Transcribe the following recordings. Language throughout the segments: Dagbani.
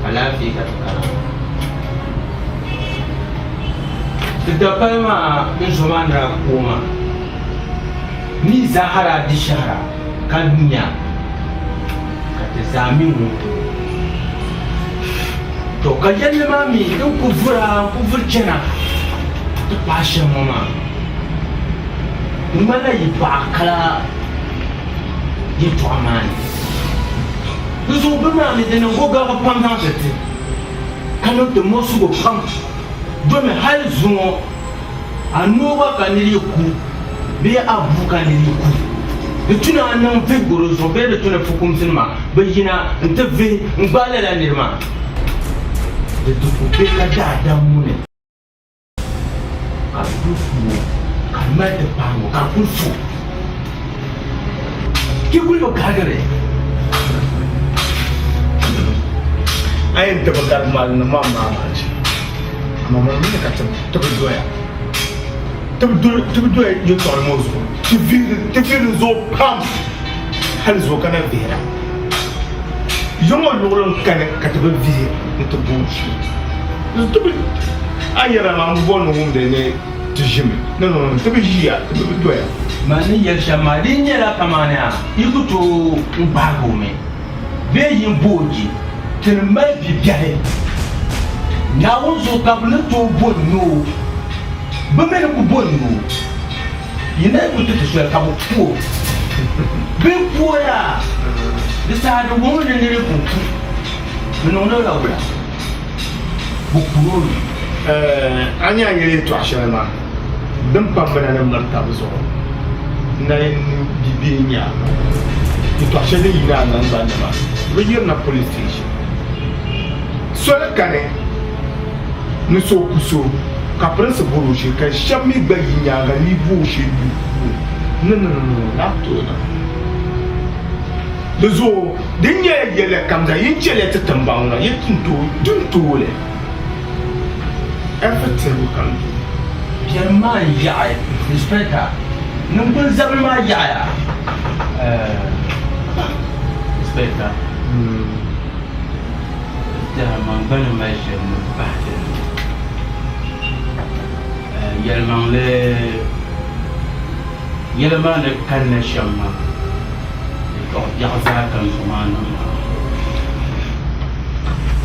Alaafee ka ti kana. Ti dapali maa n zo maa ni daa ku o maa, mi zaaha daa di shɛhira ka nya ka ti zaa mi ŋun ku o. To ka yɛlli maa mi din ku vura n-ku vuri chana ti paai shɛm ŋɔ maa, di ŋmanila yi paɣa kala yɛtɔɣa maa ni. Di zuɣu bɛ maa mi di niŋ gogaɣu pam zaŋ ti ti, ka niŋ ti muɣisigu pam, domi hal zuŋɔ a noo gba ka nir yi ku bee a bua ka nir yi ku, di tu ni a niŋ vihigu di zuɣu bee di tu ni fukumsinima bi yina nti vihi n-gbaai lala nir maa. Di ti ku be ka daadam muni. Ka di kuli fu o, ka di mali ti paagi o, ka di kuli fu o. Ti kuli bi garigiri. A yɛn ti bi garigi maa di niŋ ma maamachi. Amaa man mi ni ka ti bi doya. Ti bi doya yɛltɔɣili ŋɔ zuɣu. Ti vihiri di zuɣu pam hali zuɣu ka na vihira. Ya ŋɔ luɣili n-kani ka ti bi vihi nti booi shee. Ti bi a yɛra maa m bi bɔri ni wumdi ni ti ʒimi. No, no, no, ti bi ʒiya, ti bi doya. Man ni yɛli shɛm maa, di nyɛla kamani a yi ku tooi n-gbaagi o mi bee yi n-bo o je, ti ni mali bibiɛhi. Naawuni zuɣu ka bɛ ni tooi bo n-no o. Bɛ mi ni ku bo n-no o. Yi na yi ku ti ti soli ka bɛ ku o. Bɛ ku o yaa, di saha di wuhimi ni nir yi pun ku, bɛ niŋdi o la wula? Bɛ kur o mi. A nya a ni yɛli yɛtɔɣ shɛli maa, din pam bɛ na ni miri tab zuɣu n-na yɛn bi bee nyaaŋa. Yɛtɔɣ shɛli din yina a naŋgban ni maa, di bi yirina police station. Soli kani ni so ku so ka pirinsi bɔri o shee ka shɛba mi gba yi nyaaŋa ni yi bo o shee lu ku o. No, no, no, no, na ku tooi niŋ. Di zuɣu din nyɛla yɛla kam zaa yin chɛliya ti tiŋgbaŋ ŋɔ yi ti ni tooi li. Everything we can do. Biɛrim maa n-yaɣi Inspector, niŋgbun zabili maa yaɣiya Inspector. Tɛha man gba ni mali shɛli ni bahi di ni. Yɛlimaŋli yɛli maa ni kanna shɛm maa, yɛtɔɣ biɛɣu zaa ka n zuɣu maa niŋ maa.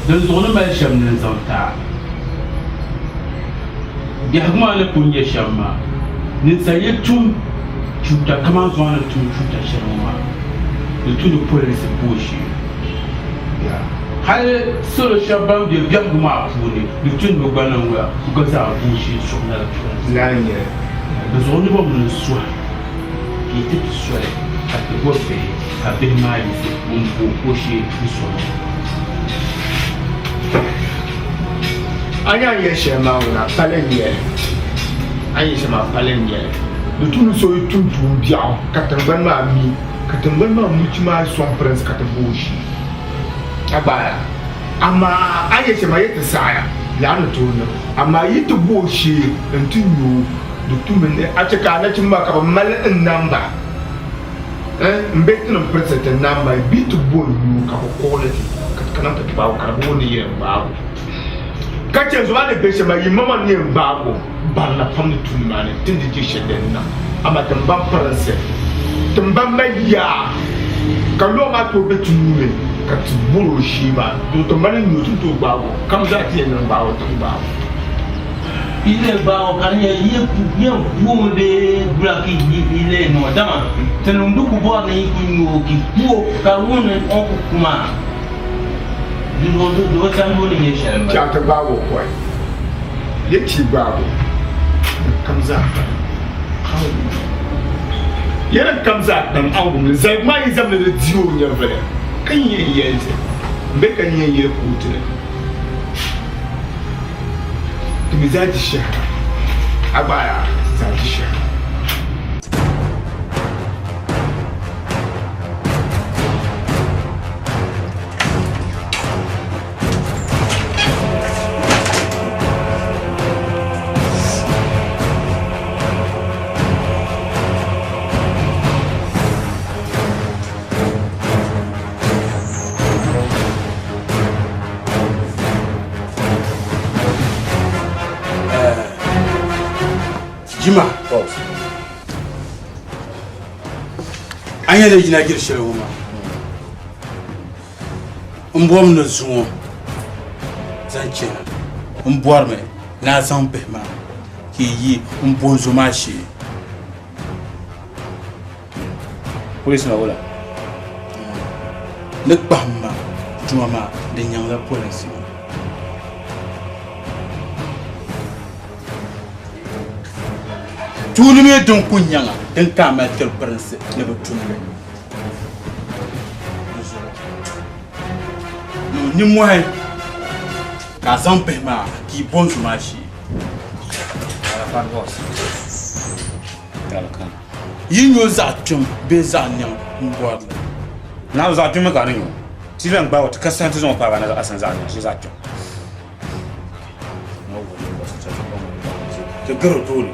Dinzuɣu ni mali shɛm ni n zaŋ ti a. Biɛhigu maa ni pun nyɛ shɛm maa, ninsal yi tum chuuta kaman zuɣu ni tum chuuta shɛli ŋɔ maa, di tu ni polinsi bo o shee. Hali salo shɛba ban be biɛhigu maa puuni, di tu ni bɛ gba niŋ wula bɛ gba zaa bo o shee sɔŋ lala polinsi. Di zuɣu ni bɔmi ni n suhi ka yi ti ti soli ka ti bo bihi ka bihi maa yiɣisi m-bo o shee n-sɔŋ o. A ni a yɛli shɛli maa ŋuna pali n-nyɛ li. A ni yɛli shɛli maa pali n-nyɛ li. Di tu ni so yi tum tuun biɛɣu ka tiŋgbani maa mi, ka tiŋgbani maa muchi maa sɔŋ pirinsi ka ti bo o shee. Ka gbaai a. Amaa a ni yɛli shɛli maa yi ti saɣiya, lala ni tooi niŋ. Amaa yi ti bo o shee nti nyu o, di tumi ni a chɛ ka a nachimba maa ka bɛ mali n namba. N be ti ni pirisi ti namba bɛ ti bo n-nyu ka bɛ kuɣili ti ka ti kana ti gbaag o ka di bi wuhi ni yi yɛn gbaag o. Ka chɛ zuɣu a ni be shɛm maa, yi maŋmaŋ ni yɛn gbaag o barina pam ni tuuni maa ni ti ni di je shɛli din niŋ. Amaa ti ni baŋ pirinsi, ti ni baŋ mali yaa ka lɔɣu maa tooi be ti nuu ni ka ti bɔr o shee maa, doo ti mali n-nyu o ti ni tooi gbaag o kam zaa ti yɛn niŋ gbaag o ti ni gbaag o. Yi lee gbaag o ka di nyɛ yi yɛn ku o mi bee wula ka yi lee niŋ o? Dama tinim bi ku bɔri ni yi ku nyu o ka yi ku o ka di wuhi ni o ni ku ku maa di zuɣu di bi tamdi o ni nyɛ shɛli m-bala. Chaŋ ti gbaag o pɔi. Yi ti gbaag o, din kam zaa kpalim a wum li. Ya din kam zaa kpalim a wum li. Zaligu maa yi zami ni di di o nyɛvili, ka yi yɛn yɛli ti, bee ka yi yɛn yɛli kootu ni. Ti mi zaa di shɛhira, a gba yaa ti zaa di shɛhira. Jima. A nyɛ ni yina jiri shɛli ŋɔ maa. N bɔrimi ni zuŋɔ zaŋ chana. N bɔrimi ni a zaŋ bihi maa ka yi yi n bo n zo maa shee. Polisi ma wula? Ni kpahim ma tuma maa di nyaŋla polinsi maa. Tuuni mi din ku nyaŋa din ka a mali tiri pirinsi ni bɛ tum li. Dinzuɣu niŋ nimmɔhi ka a zaŋ bihi maa ka yi bo n-zo maa shee. Yi nyo zaɣ kpiŋ bee zaɣ niɛŋ m-bɔri li. Naawuni zaɣ kpiŋ mi ka a ni nyo. Ti lan gbaag o ti ka saha nti zaŋ o paag a ni a sani zaɣ niɛŋ shee zaɣ kpiŋ. Ti gari o tooni.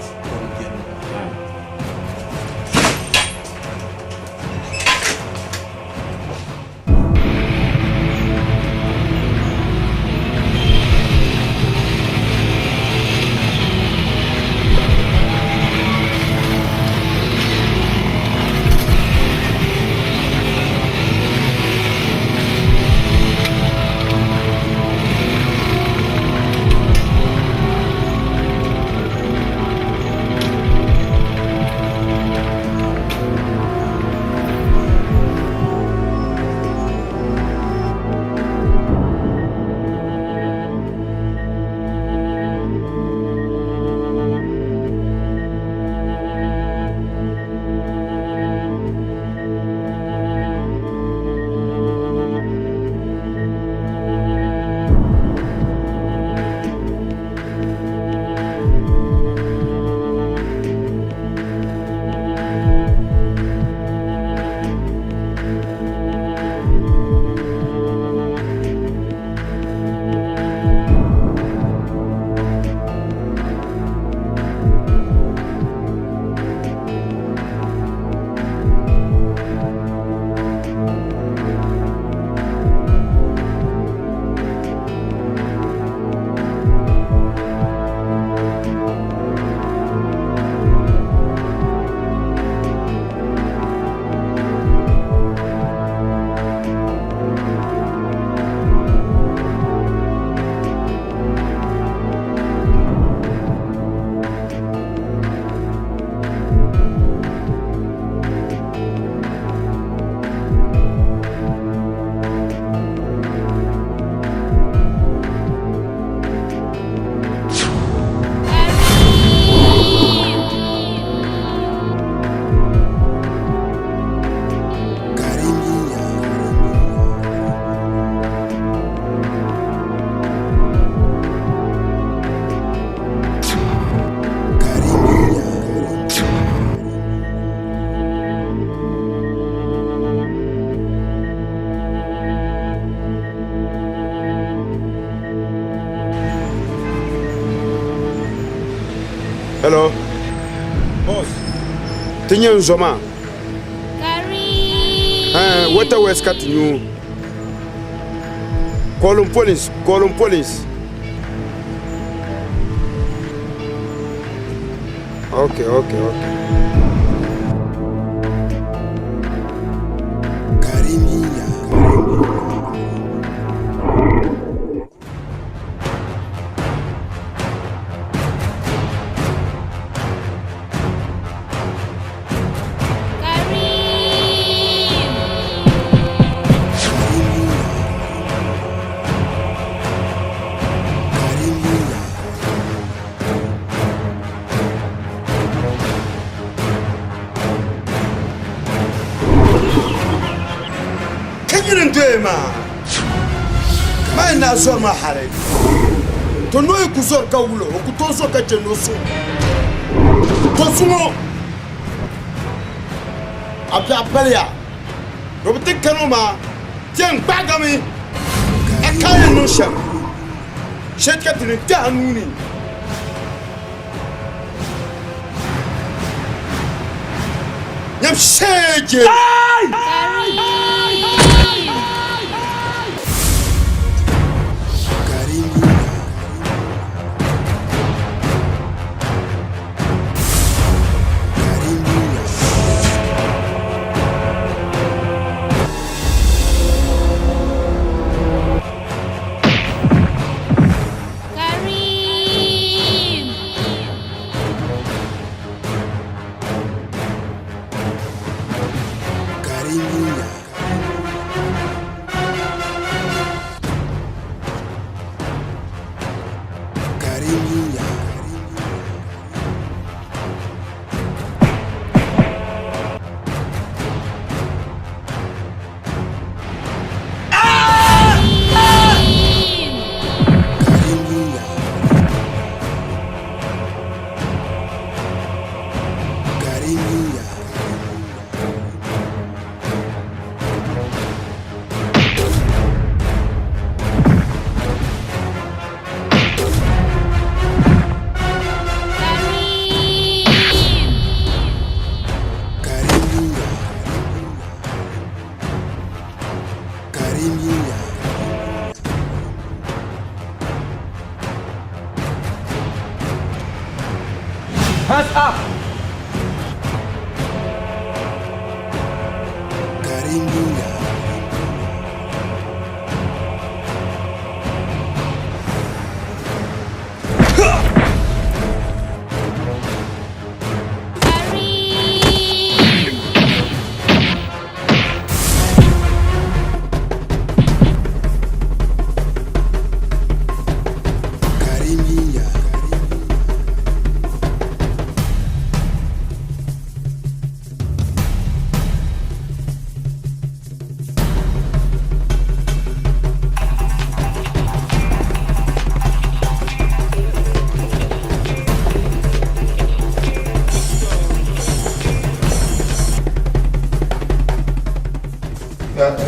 Hello. Boss. Ti nyɛ n zo maa. Eh, Water West ka ti nyu. Calling police, calling police. Okay, okay, okay. Ka nyini n-doya maa, kamani naa zɔri maa hali, to noo yi ku zɔri ka wula, o ku tooi zo ka chɛ ni o suŋ to suŋ o. A biɛɣu paliya, di bi ti kani o maa, ti yɛn gbaagami a ka yɛn niŋ shɛm. Shɛli ka ti ni kpɛhi a nuu ni. Nyam sheeje. Hands up!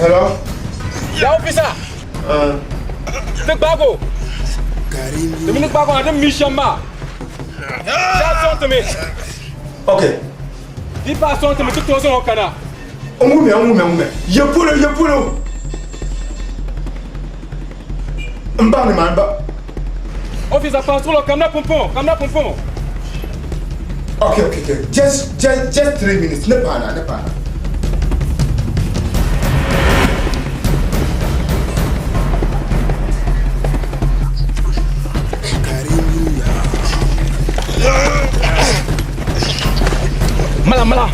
Hello? Ya officer! Ti gbaagi o. Di mi ni gbaagi o na di mi shɛm maa. Daa sɔŋ ti mi. Okay. Di pa sɔŋ ti mi ti tooi zaŋ o kana. N wumya, n wumya, n wumya. Ya polo, ya polo. N baŋ ni maa, n ba. Officer, paai suɣulo, kamina pumpɔŋɔ, kamina pumpɔŋɔ. Okay, okay, okay. Just, just, just 3 minutes. Ne paana, ne paana. Mala, mala.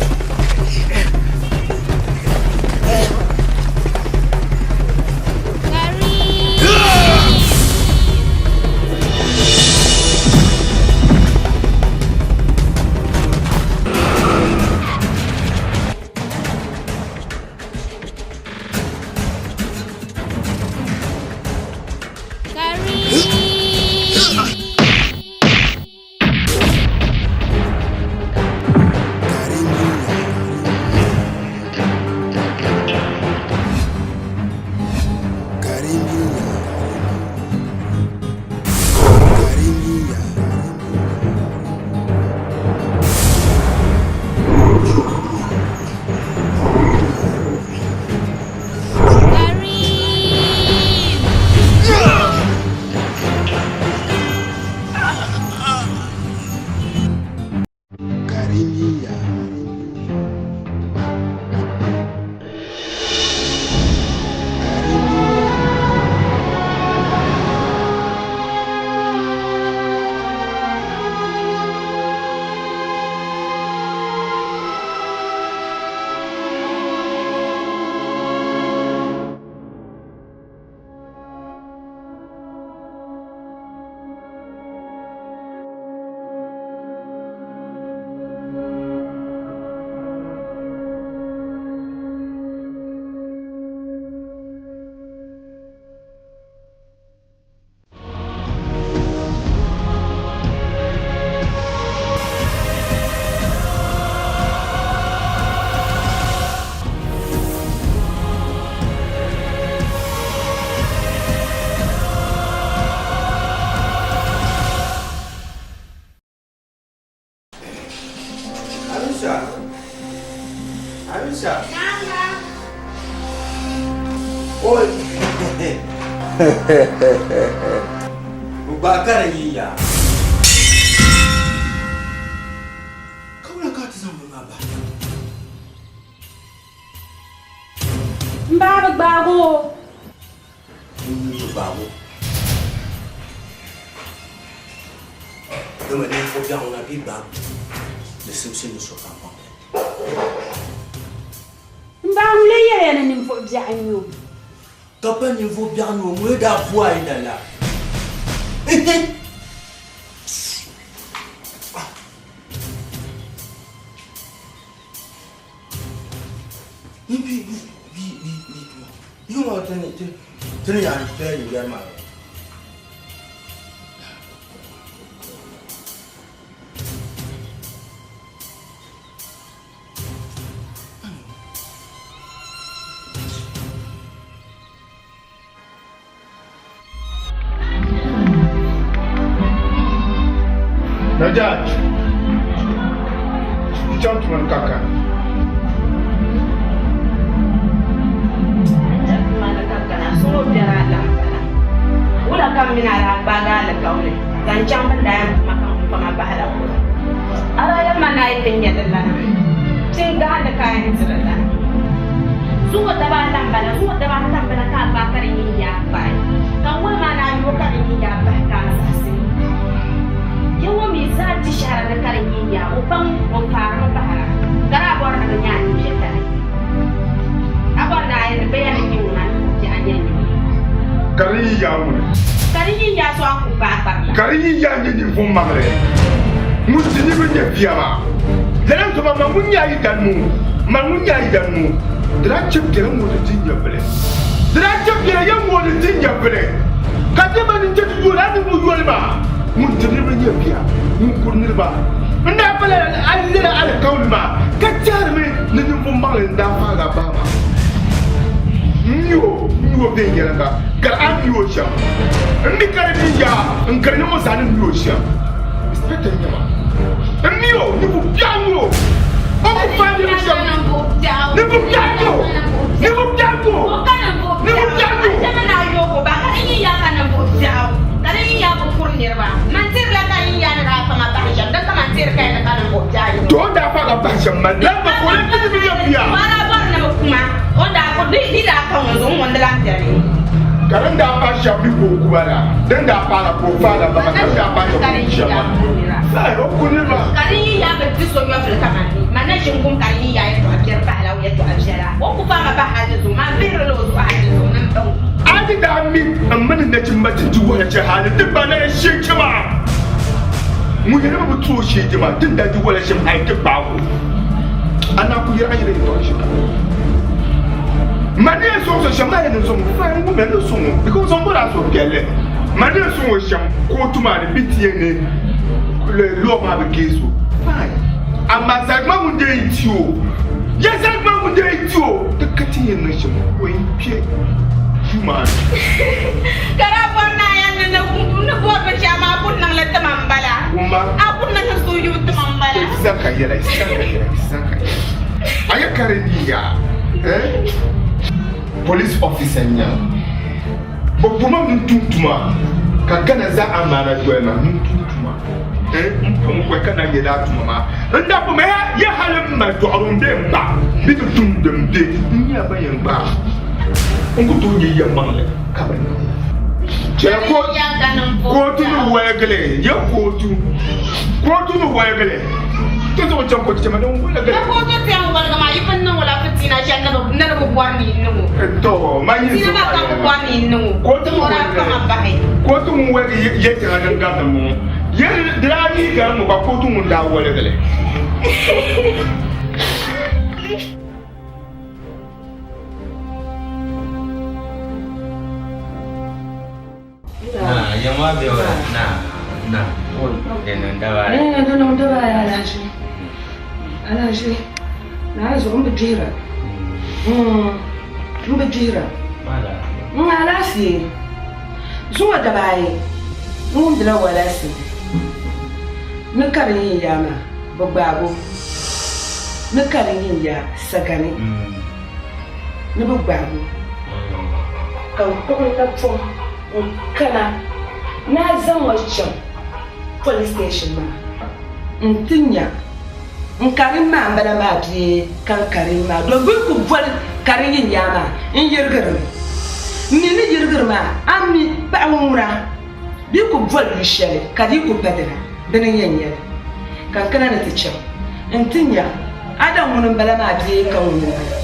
Aisha. Aisha. Oi. Ubakara yiya. Kawula ka ti zaŋ bini maa bahi. N baa bi gbaag o. N bi gbaag o. Dama ninvuɣ biɛɣu ŋuna bɛ gbaag di simsi ni sokam baŋ li. N baa ŋun lee yɛliya ni ninvuɣ biɛɣu n-nyɛ o. Ka pa ninvuɣ biɛɣu n-nyɛ o, ŋun daa bu a yi na la. Najat. Chaŋ tuma ni ka kana. Wula kam mini a daa gbaagi alikauli zaŋ chaŋ bɛ ni daa yɛn tuma ka n kpama bahi la polo. a yi ti nya di lana, pini gahindi ka a yɛn di di lana. Zuŋɔ daba ata m-bala, zuŋɔ daba ata m-bala ka a gbaai ka di nyin yaa kpaai, ka n woli maa ni a yo ka di nyin yaa bahi ka a zaɣisi. Yawɛ mi zaa di shɛhira ni ka di nyin yaa o baŋ o faarimi bahira, ka daa bɔri ni bɛ nya a nimpiɛtali. A bɔri ni a yɛn ni bɛ yɛn ni nyɛ ŋuna ni biɛɣu nyɛ nyɛ o. Ka di yi yaa ŋuni? Ka di yi yaa so a ku gbaai kparila. Ka di yi yaa nyɛ ninvuɣ maŋli ŋun ti niriba nyɛ bia maa. Lala zuɣu maa, man ŋun nyɛ a yidana ŋɔ, man ŋun nyɛ a yidana ŋɔ, di daa chɛ biɛla ŋɔ ni ti nyɛvili. Di daa chɛ biɛla ya ŋɔ ni ti nyɛvili. Ka ti ma ni n chɛ ti yoli a ninvuɣ yoli maa ŋun ti niriba nyɛ bia ŋun kuri niriba. N daa pala a lala alikauli maa ka tɛhirimi ni ninvuɣ maŋli n-daa faag a bahi maa. M mi o, m mi o viɛnyɛliŋga gari a ni mi o shɛm. M mi ka di mi yaa n-gari ya ŋɔ zaa ni mi o shɛm. Inspector n-nyɛ ma. M mi o, ninvuɣ biɛɣu n-nyɛ o. O ku faai niriba shɛm. Ninvuɣ biɛɣu n-nyɛ o. Ninvuɣ biɛɣu n-nyɛ o. Ninvuɣ biɛɣu n-nyɛ o. To o daa faai ka bahi shɛm maa, lala maa ka o lee ti ni mi ya bia. Ka din daa paai shɛm mi ka o ku ba la, din daa paai la ka o faai la ba maa, ka din daa paai shɛm ka o ku shɛm maa. Faai o ku niriba. A ni daa mi m mini nachimba ti di wahala shɛli hali ti gba na yɛn shee kpɛma. Ŋun yɛli mi bi ti o shee kpɛma, ti ni daa di wahala shɛm hali ti gbaag o. A naa ku yɛri a yɛla yɛtɔɣa shɛli. Ma ni yɛn sɔŋ so shɛm maa yɛn ni sɔŋ o, fine, ŋun mi ni sɔŋ o because o bɔri a suhupiɛlli. Ma ni yɛn sɔŋ o shɛm kootu maa ni bɛ ti yɛn ni law maa bi geesi o, fine. Amaa Zalima ŋun dee yi ti o, ya Zalima ŋun dee yi ti o, di ka ti yɛn niŋ shɛm o yɛn kpe duu maa ni. Ka daa bɔri ni a yɛn ni ni bɔri binshɛɣu maa, a kuli niŋ li ti ma m-bala. Wumma. A kuli niŋ n suhuyubu ti ma m-bala. Sisan ka yɛla, sisan ka yɛla, sisan ka yɛla. A yɛ ka di niiya, eh? Police officer n-nyɛ ma. Bɛ bo ma ni n tum tuma ka Ghana zaa amaana doli ma ni n tum tuma. Eh, m pun kɔi ka na yɛli a tuma maa. N daa po ma ya, ya hali m ma dɔɣiri m bee m ba bɛ ti tum din be n nyɛla ban yɛn gbaai n ku tooi nya yɛlimaŋli ka bɛ niŋ li. Chɛ kootu ni waligili, ya kootu, kootu ni waligili. Ti zuɣu chaŋ kootu chɛma din waligili. Ni kootu ti yɛn waligi maa yi pun niŋ o la fitina shɛli ni di bi bɔri ni yi niŋ o. Tɔ, man yi Fitina maa ka bi bɔri ni yi niŋ o. Kootu Ti daa kpaŋa bahi. Kootu ŋun waligi yɛltɔɣa din gariti m-bɔŋɔ. Yɛli di daa yi gari ŋɔ ka kootu ŋun daa waligi li. Na, yɛn maa bɛ wa na na di niŋ daba ayi. Eh, di niŋ daba ayi alahaji. Alahaji, naa zuɣu n bi gbihira. N bi gbihira. N alaafee. Zuŋɔ daba ayi n wumdila walaasi ni ka di yin yaa maa bi gbaag o ni ka di yin yaa sagani. Ni bɛ gbaag o, ka n kpuɣi napɔŋ n-kana ni a zaŋ ma chaŋ police station maa nti nya n karim maa m-bala maa bee ka n karim maa domi bɛ ni ku boli karim yin yaa maa n-yirigiri mi. M mi ni yirigiri maa a mi paɣa ŋun ŋuna bɛ ku boli yu shɛli ka di yi ku pa dina dini n-yɛn nyɛ li ka n kana ni ti chaŋ nti nya Adam ŋuni m-bala maa bee ka ŋuni m-bala?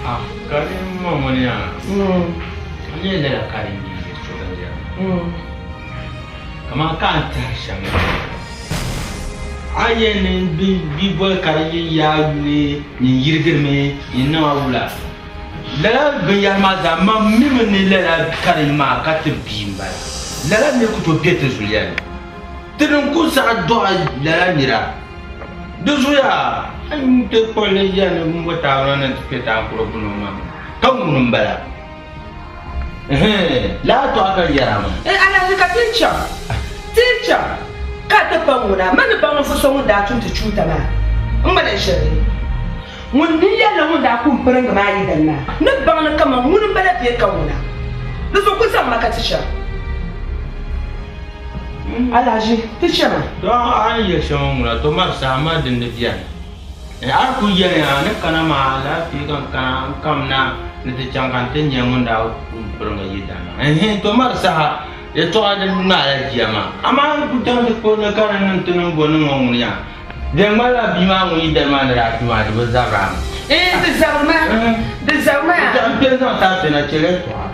Ah, karim ŋɔ ŋuni yaa? A ni yɛn lala karim bia yɛltɔɣa n-yɛra. Kaman ka a ni tɛhiri shɛm maa, a yɛn ni bi boli karim yin yaa yuli, nyin yirigirimi, nyin niŋ a wula. Lala binyɛhiri maa zaa man mimi ni lala karim maa ka ti bia m-bala. Lala nir ku tooi be ti zuliya ni. Ti ni ku saɣi dɔɣi lala nira. Di zuya a yi ti kpuɣi li ya ni m-bo taabana ni nti kpe taankuro gbuni o maŋ ka ŋuni m-bala? Ɛhɛn, lala tɔɣa ka yɛra maa. N alahichi ka ti chaŋ, ti chaŋ ka ti pa ŋuna, man ni baŋ ninvuɣ so ŋun daa tum ti chuuta maa, n gba lahi ʒiri li. Ŋun ni yɛli ni ŋun daa ku m-piringi maa yi dini maa ni baŋ ni kaman ŋuni m-bala bee ka ŋuna. Di zuɣu kul zaŋ ma ka ti chaŋ. Alhaji, ti chana. To a ni yɛli shɛm ŋɔ ŋuna, to mari saha maa din di beni. A ni kuli yɛli a ni kana maa alaafee ka n kana n kamina ni ti chaŋ ka n ti nya ŋun daa piringi yi dana. Ɛhɛn, to mari saha yɛtɔɣa din ŋmaala jia maa. Amaa n ku daŋ ti kpuɣi ni ka di niŋ ti niŋ bo ni ŋɔ ŋuni yaa. Di ŋmanila bia maa ŋun yi dali maa ni daa kpi maa, di bi zabiri a mi. Ɛɛn, di zabiri ma, di zabiri ma. N kpɛ zaŋ taafe na chɛ yɛtɔɣa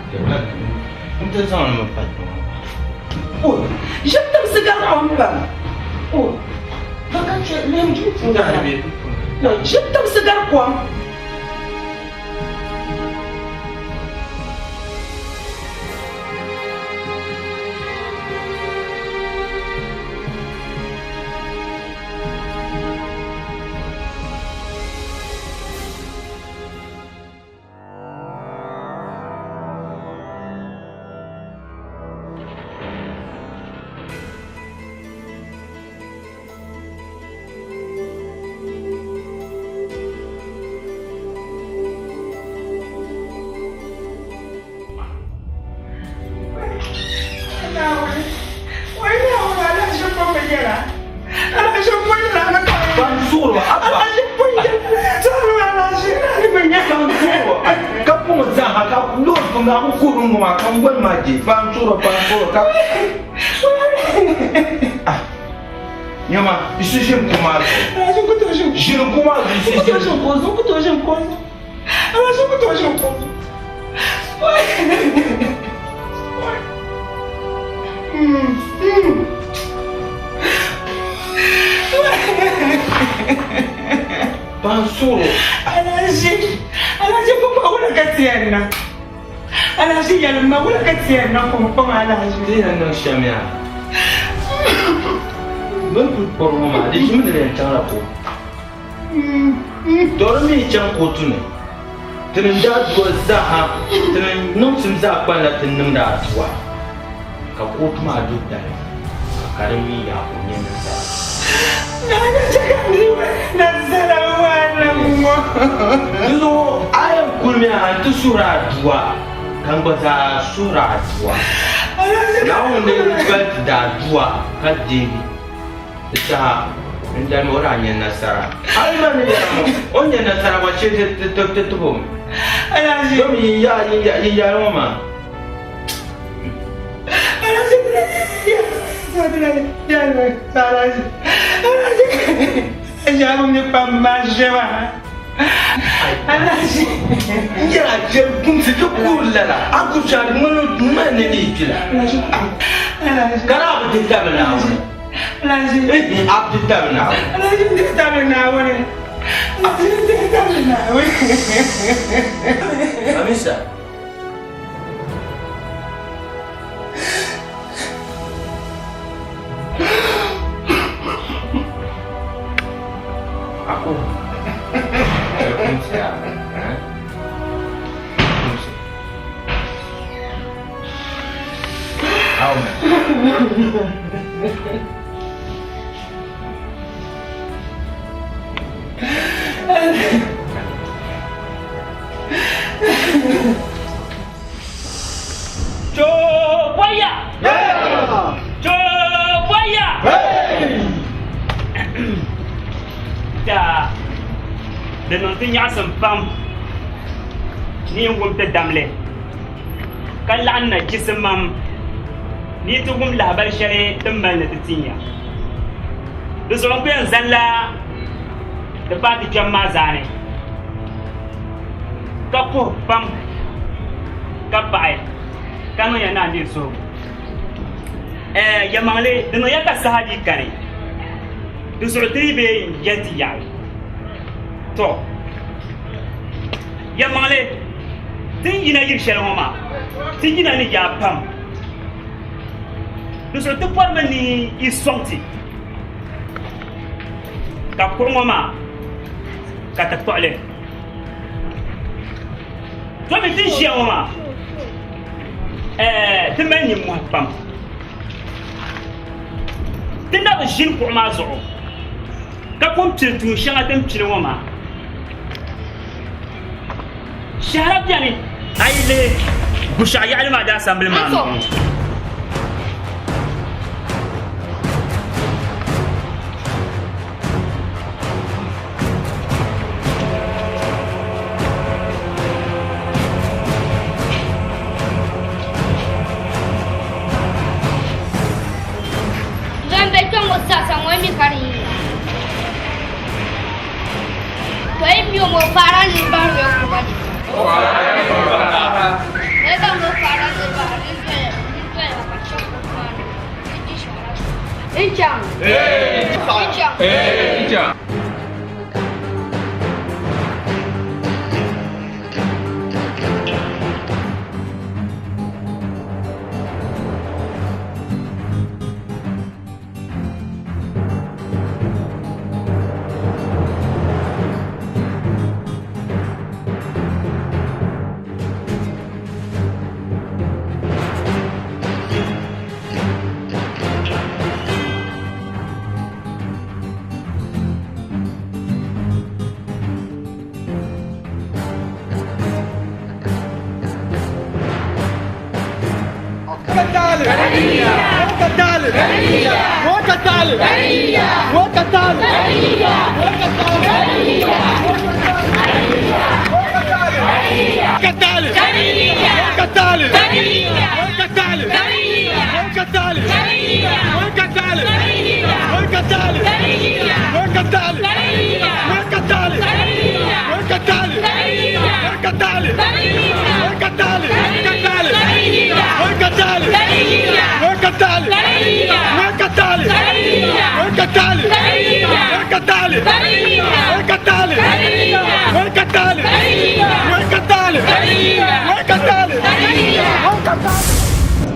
n ti zaŋ li mi pa kpɛ ŋɔ. O, ʒim timsi gari kom pam. O, ba ka chɛ lihim duu puuni ha. Ʒim timsi gari kom. Nyama, isu ʒini kuma zuɣu. Ʒini kuma zuɣu isu ʒini. Pansoro. Alhaji, Alhaji kuma wula ka ti yɛn niŋ? Alhaji yɛlim ma wula ka ti yɛn niŋ pumpɔŋɔ Alhaji? Ti yɛn niŋ shɛm yaa. Bɛ ni kuli kpɔri ŋɔ maa, di ʒimi ni di yɛn chaŋla kootu. To di mi chaŋ kootu ni, ti ni daa dua zaaha, ti ni niŋsim zaa kpanila ti ni niŋdi adua, ka kootu maa du dali, ka karim mi yaa ka o nya nasara. Di zuɣu a yɛn kulimi a nti suhiri adua, ka n gba zaa suhiri adua. Naawuni ni gba ti da adua ka deegi. Di saha n dali o daa nya nasara. Hali man ni yɛra ŋɔ, o ni nya nasara gba shee ti tib o mi. Domi yi yaali ŋɔ maa. N yɛra jɛri kumsi di kuuri lala, a ku shɛli ŋmani ni ni yi kpi la. Ka daa bi dihi tabili Naawuni. Ihi, a bi dihi tabili Naawuni. Mamisa. Ako. Kumsi ya. Kumsi. Aw man. Choboya! Choboya! Da di niŋ ti nyaɣisim pam ni yi wum ti damli ka laɣim na chisimam ni yi ti wum lahibali shɛli ti ni mali ni ti tin ya. Di zuɣu n ku yɛn zanila di paati kpɛm maa zaani ka puhi pam ka paɣi ka niŋ ya naandeei suhigu. Ɛɛ yɛlimaŋli di niŋ ya ka saha dii kani, di zuɣu ti yi bee n-yɛli ti yaɣi. Tɔ! Yɛlimaŋli ti ni yina yili shɛli ŋɔ maa, ti yina ni yaa pam. Di zuɣu ti bɔrimi ni yi sɔŋ ti ka kuɣu ŋɔ maa ka ti kpuɣi li. Domi ti ni ʒiya ŋɔ maa, ɛɛ ti mali nimmɔhi pam. Ti na bi ʒini kuɣu maa zuɣu ka pun pili tuun shɛŋa ti ni pili ŋɔ maa. Shɛhira beni. A yi lihi Gushɛɣu yaɣili maa daasambili maa ni ŋɔ. faara niriba bahiri bɛ kuba ni. O zaŋ o faara niriba bahiri din doya din doya ka chɛ kuɣu maa ni di di shɛhira. N chaŋ. N chaŋ. N chaŋ.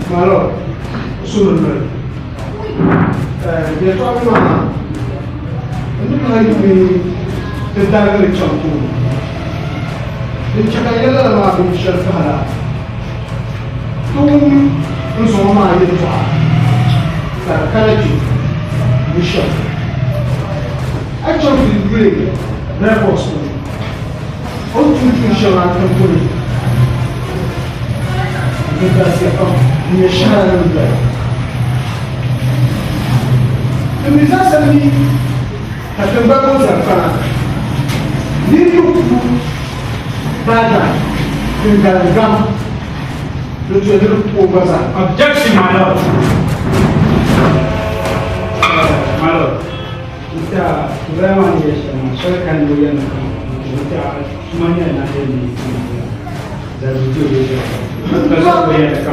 Malo, sunan noli. Yɛltɔɣa maa n ni kana yuli ti darigiri chaŋ tooni. Din chɛ ka yɛli lala maa bin shɛli pahila ti wum n zuɣu maa yɛltɔɣa ka di kana kpe ni shɛm. A yi chaŋ ti yuli records puuni, o ni tum tuun shɛŋa tiŋ puuni di galisiya pam n-nyɛ shɛhiranim doli. Ti mi zaasa mi ka tiŋgbani ŋɔ zali kpaŋa niri yi ku daadam din galim gam di tuya ni di ku o gba zaa. Objection, my lord. My lord, nti a tibaya maa ni yɛli shɛm maa, soli kani ni o yɛli ni ka nti a tuma nyɛla na yɛli ni zaligu ti o bee shɛli ka soli o yɛli ka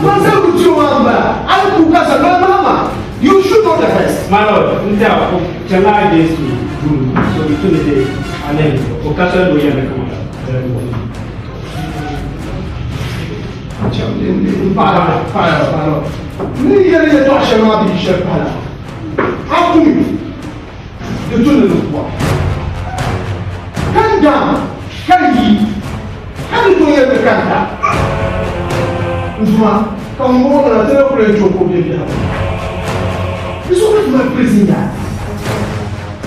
Man zaligu ti o maa m-bala, a ni ku ka zali maa maa, you should know the best. My lord, nti a o chaŋla against me rule, so di tu ni di alahi o ka soli ni o yɛli ni ka zaligu ti o. Ni yɛli yɛltɔɣa shɛli maa bee shɛli pala, a kumi di tu ni di kuwa. Ka n daam ka yi, ka di tooi yɛli ni ka n da. N duma, ka ŋun bɔŋɔ na ti na kuli yɛn chɛ o ka o be biɛhigu. Di zuɣu ka ti mali prison yard.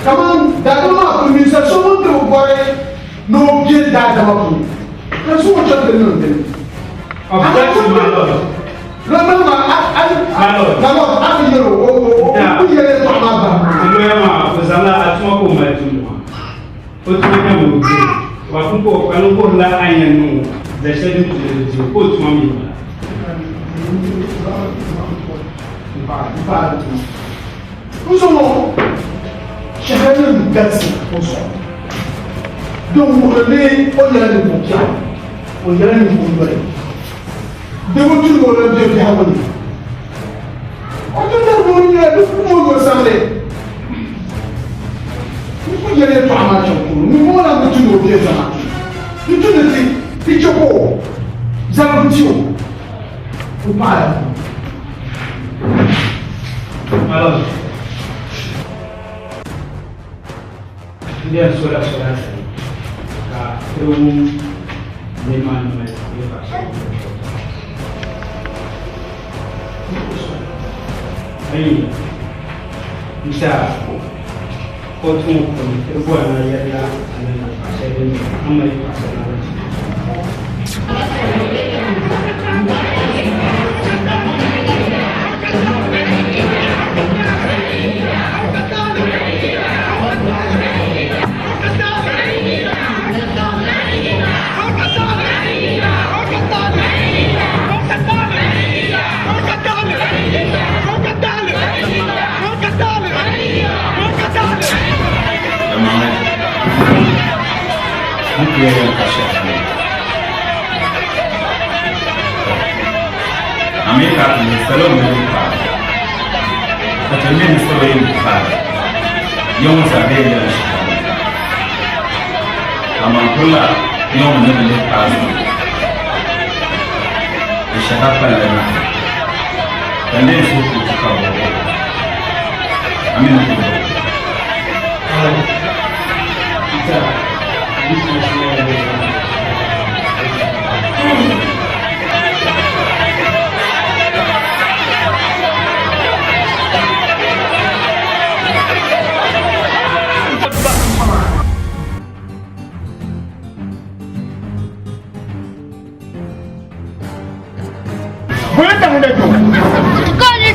Kaman daadama maa kuli ninsal so ŋun ti bi bɔri ni o be daadama puuni, ka zuɣu chaŋ ti niŋ dini. Objection, my lord. My lord, a ti yɛl o, o ku yɛli yɛltɔɣa maa bahi. Ti loya maa, o zaŋla a tuma ka o mali tumdi maa. O tuma nyɛmi o diri. Wa pumpɔŋɔ ka ni wuhirila a ni yɛn niŋ o zal shɛli din tuhi ni di o, ka o tuma mi bala. N zuŋɔ shɛhiranim galisi o zuɣu din wuhiri ni o nyɛla ninvuɣ biɛɣu, o nyɛla ninvuɣ yoli. Di bi tu ni o lan be biɛhigu ni. O ti lɛbigi o nyɛla di ku o yo samli. N ku yɛli yɛtɔɣa maa chaŋ polo, ŋumbɔŋɔ lan bi tu ni o be zamaatu ni. Di tu ni ti ti chɛ ka o zaligu ti o, o paɣila puuni. N yɛn sola soli asali ka ti wum niriba maa ni mali yɛltɔɣa shɛli Ayi, n tɛha kootu ŋɔ puuni ti bɔri ni a yɛrila a ni yɛltɔɣa shɛli din nyɛ a ni mali yɛltɔɣa shɛli maa din ku yɛn ka shɛhira ni. A mi ka ti lihi salo mini ni paai, ka ti mi ni salo yi ni paai, ya ŋɔ zaa bee nyɛla shɛhira ni. Amaa kurila ya ŋɔ ni bi lihi paai zuŋɔ, di shɛhira palila nahi, ka n lee suhu ku ti ka bɔbu, a mi ni ku bɔbu.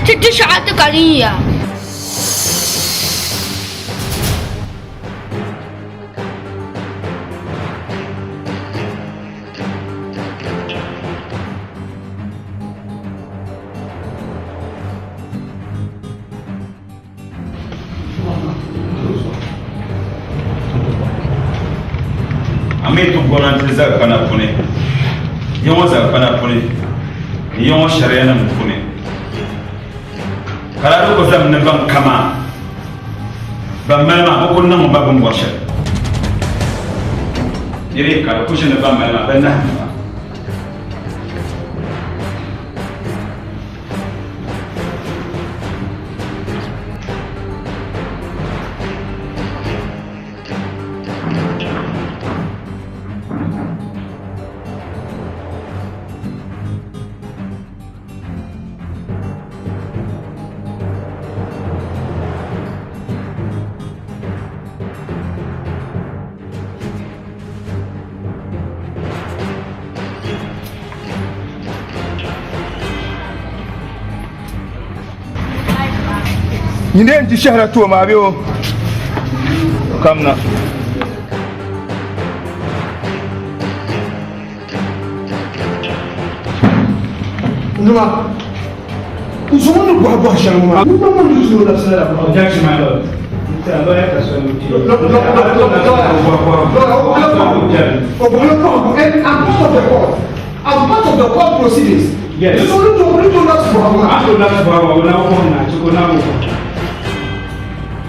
Ti di shɛɣa ti ka din ya. A mi ti gomnanti zalikpana puni, ya ŋɔ zalikpana puni ni ya ŋɔ sharianim puni, ka daa di ku zami ni ban kama ban mali maa bɛ ku niŋ ba bɛ ni bɔri shɛli. Niriba ka di ku ʒi ni ban mali maa bɛ nahim ba. Nyini yɛn ti shɛhira ti o maa bee o kamna. Nima, n zuŋɔ ni bɔhi bɔhi shɛli ŋɔ maa, n niŋ ni zuŋɔ labisila la bɔhi. Objection, my lord. Nti a lawyer ka soli o kpee. O bɔhila bɔhigu and I'm part of the court. I'm part of the court proceedings. Yes. Ni zuŋɔ ni tooi ni tooi labisi bɔhigu maa. A tooi labisi bɔhigu maa, o na bɔhi na, chɛ ka o na bɔhi.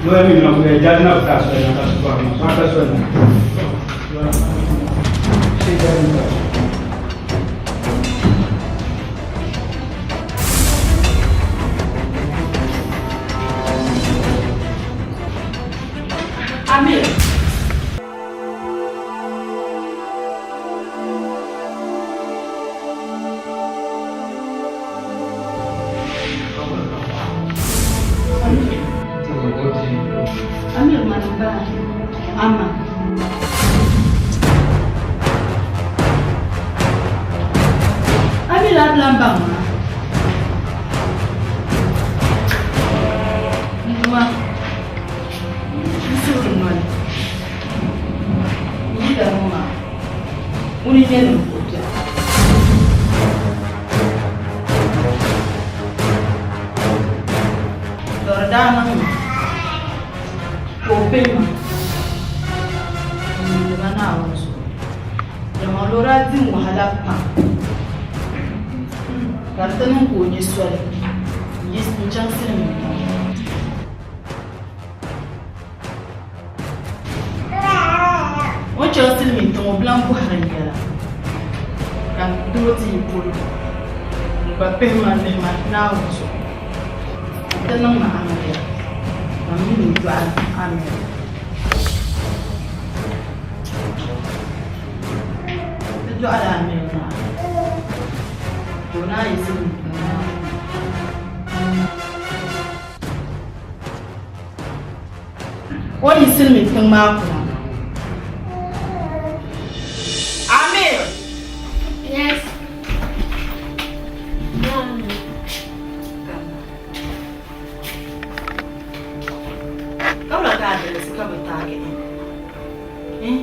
Lawyer mi na bɔhi, judge na bi ka soli na ka su bɔhigu maa, so a ka soli na. Ṣé judge mi ka soli? Amir. Amir mani m-bala. Ama. A mi laa bilan baŋ ma. N Duuma, n suhuri noli. N yidana ŋɔ maa, ŋuni n-nyɛ ninvuɣ biɛɣu. Dɔri daa niŋ ma ka o pini ma n-yuuni ma Naawuni zuɣu. Dama o daa dim wahala pam, ka di ti niŋ ka o nya soli n-yi n-chaŋ silimiin tiŋ. O ni chaŋ silimiin tiŋ o bi lan bɔhiri n yɛla, ka n doo ti yi polo n-gba pihi ma n-lihi ma Naawuni zuɣu nti niŋ ma amiliya, ka m min o dɔɣi amiliya. Ti dɔɣila amiliya maa ka o naan yi silimiin tiŋ maa puuni. O yi silimiin tiŋ maa kuna. Amir! Yes. Kabla ka address ka bi taagi en.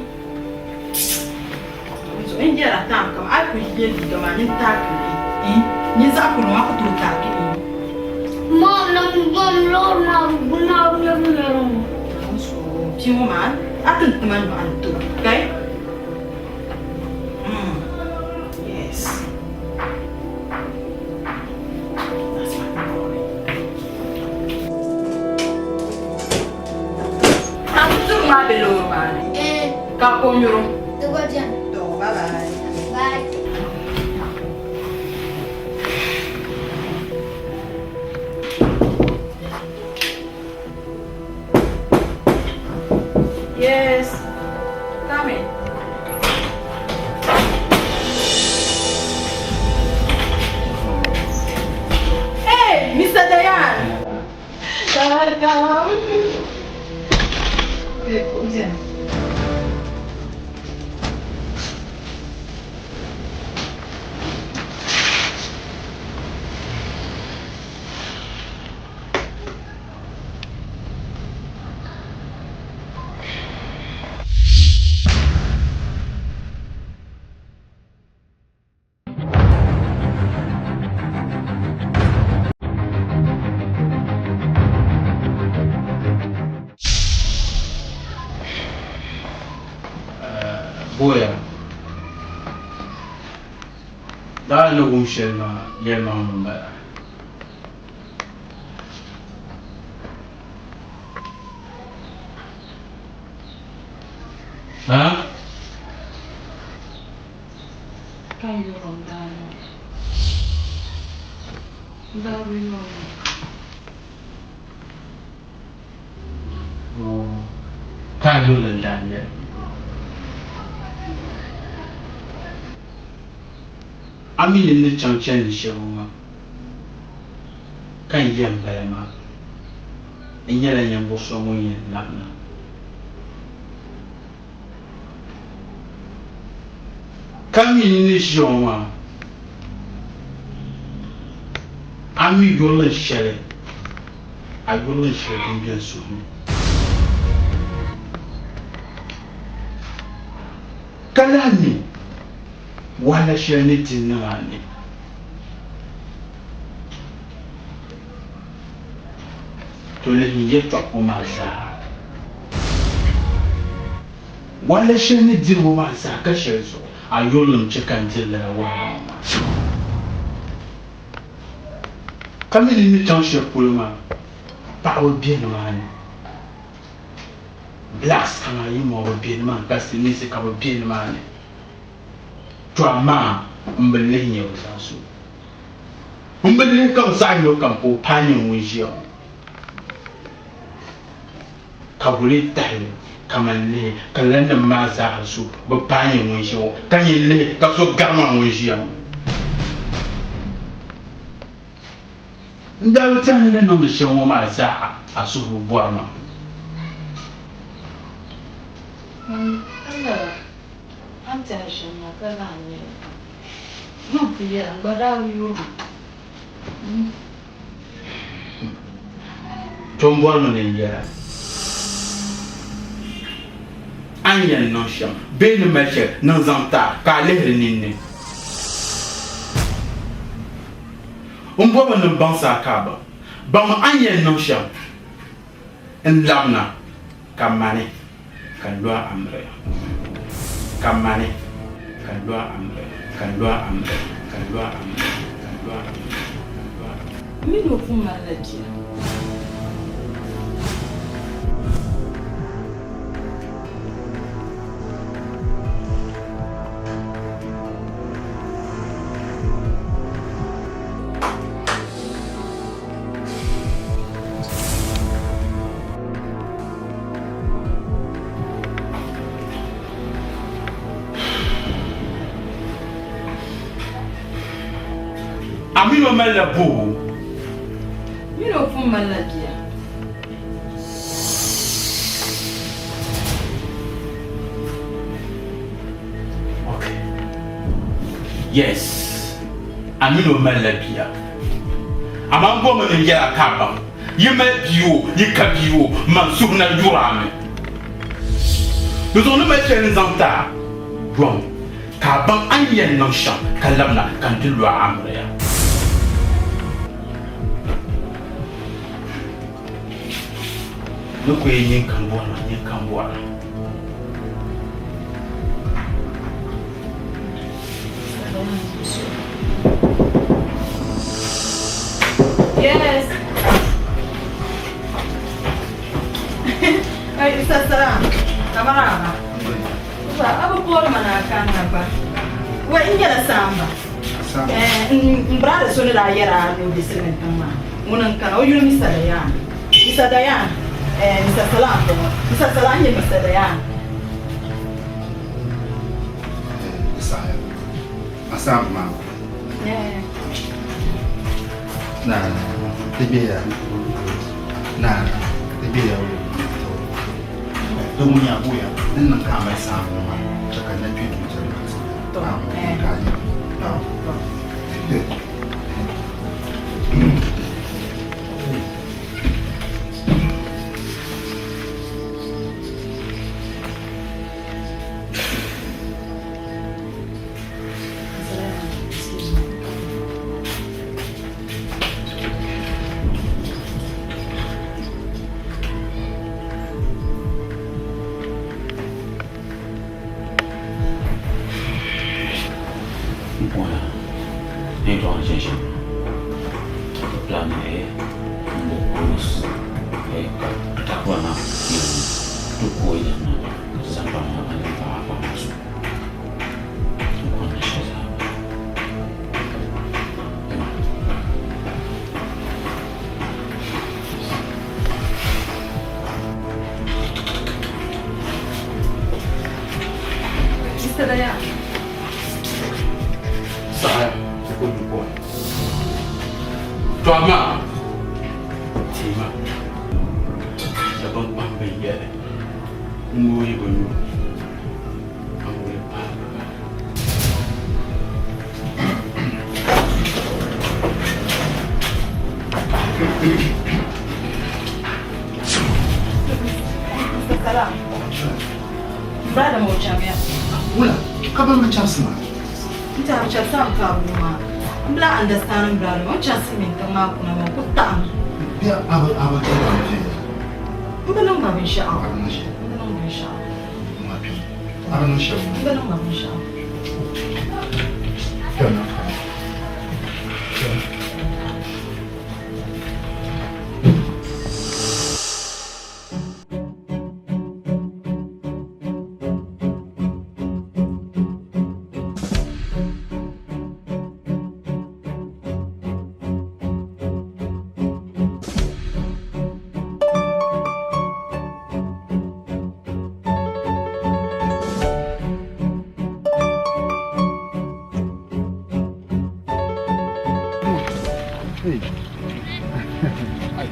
N yɛra taam kam a yi kuli yɛ liiga maa nyin taagi li eh nyin zaɣ kurili maa ku tooi taagi li. Mom, nam bom loori maa bi maa bi nyɛ bi nyɛri ŋɔ. Bia ŋɔ maa a ti ni tima nyɔɣu ni to okay. Ka a ko nyuri. Di gba beni. To, bye bye. Bye. Yes. Come in. Hey, Mr. Dayan. Welcome. Boya daa ni wum shɛli maa yɛlimaŋli m-bala. Ha? Ka yɔrɔ n daa niŋ. N daa bi yɔri o. Ka a yurili n daa nyɛli. A mi ni n ni chaŋ chandi shɛba ŋɔ ka n yɛn bala maa, n nyɛla ninvuɣ so ŋun yɛn labina. Ka mi n ni ʒiya ŋɔ maa, a mi yurilim shɛli, a yurilim shɛli din be n suhu ni. Ka lahi mi wahala shɛli ni ti niŋ a ni. To lihi n yɛtɔɣa ŋɔ maa zaa. Wahala shɛli ni diri ŋɔ maa zaa ka shɛli zuɣu a yurilim chɛ ka n diri lala wahala ŋɔ maa. Ka mi ni ni chaŋ shɛli polo maa paɣaba be nimaani. Blacks kaman yi ŋɔ bi be nimaani ka silimiinsi ka bi be nimaani. To amaa m bi lihi nya bɛ zaa so. M bi lihi ka bɛ saɣi nya o kam ka o paai nyɛ ŋun ʒiya ŋɔ. Ka bɛ lee tahi li kaman lihi ka lala nim maa zaa so bi paai nyɛ ŋun ʒiya ŋɔ ka nyɛ lihi ka so gari ma ŋun ʒiya ŋɔ. N daa bi tɛhi ni ni niŋdi shɛm ŋɔ maa zaa a suhu bi bɔri ma. A ni tɛhi shɛm maa ka lahi nyɛ li. M ku yɛla, n gba daa bi yuri ma. To m bɔrimi ni n yɛla a ni yɛn niŋ shɛm bee ni mali shɛli niŋ zaŋ ti a ka a lihiri ninni. M bɔrimi ni m baŋsi a ka a baŋ baŋmi a ni yɛn niŋ shɛm n-labina ka mani ka lo a amiliya, ka mani ka lo a amiliya, ka lo a amiliya, ka lo a amiliya, ka lo a amiliya, ka lo a amiliya. M mi ni o pun malila bia. A mini o malila boobu? Mini o pun malila bia. Okay. Yes. A mini o malila bia. Amaa m bɔmi ni n yɛl a ka a baŋ, yi mali bia o, yi ka bia o, man suhu na yuri a mi. Di zuɣu ni mali shɛli n-zaŋ ti a yom, ka a baŋ a ni yɛn niŋ shɛm ka labina ka n ti lu a amiliya. Ni ku yɛn nyin kam bɔri ma, nyin kam bɔri ma. Yes. Ay, isa salam. Kamaraba. Ba, a bi boori ma ni a kanna gba. Wai, n nyɛla saamba. N brother so ni daa yɛri a ni o be silimiin tiŋ maa, ŋuni n-kana. O yuli Mr. Dayan. Mr. Dayan, Mr. Salam m-bɔŋɔ. Mr. Salam n-nyɛ Mr. Dayan. Di saɣiya. A saamba maa. Naa, ti be ya. Naa, ti be ya. Di ŋun yaa buya, din niŋ ka a mali saamba ŋɔ maa, chɛ ka n na kpe duu ti relax. Naam, ka a nya. Naam. M puhina ni yɛtɔɣa ni chani shɛm ti plan ni m bo cruise ka takura na yɛli ti kooi din na ka ti zaŋ paɣa maa a ni paɣa paɣa maa so n kɔŋ ni shɛli zaa. Mr. Dayan. Saɣaya ti ku du kɔŋ. To amaa teema ni binkpam bin yɛli n-ŋooi yi bi nyu ka ŋuli pahi bɛ bahi. Mr. Salam. M brother ma o chamiya. Wula, ka ban bi chɛbisi ma? N tɛha bi chɛbisi a mi ka a bɔŋɔ maa. M bi lahi understand m brother maa. O ni chaŋ silimiin tiŋ maa kuna maa, o ku taɣimi. Bɛ a bi a bi chɛ ba viɛnyɛla? M bi niŋ ba binshɛɣu. A bi niŋ shɛli? M bi niŋ binshɛɣu. N maa kpɛm. A bi niŋ shɛli? M bi niŋ ba binshɛɣu. Kpɛm na kpɛm. Kpɛm.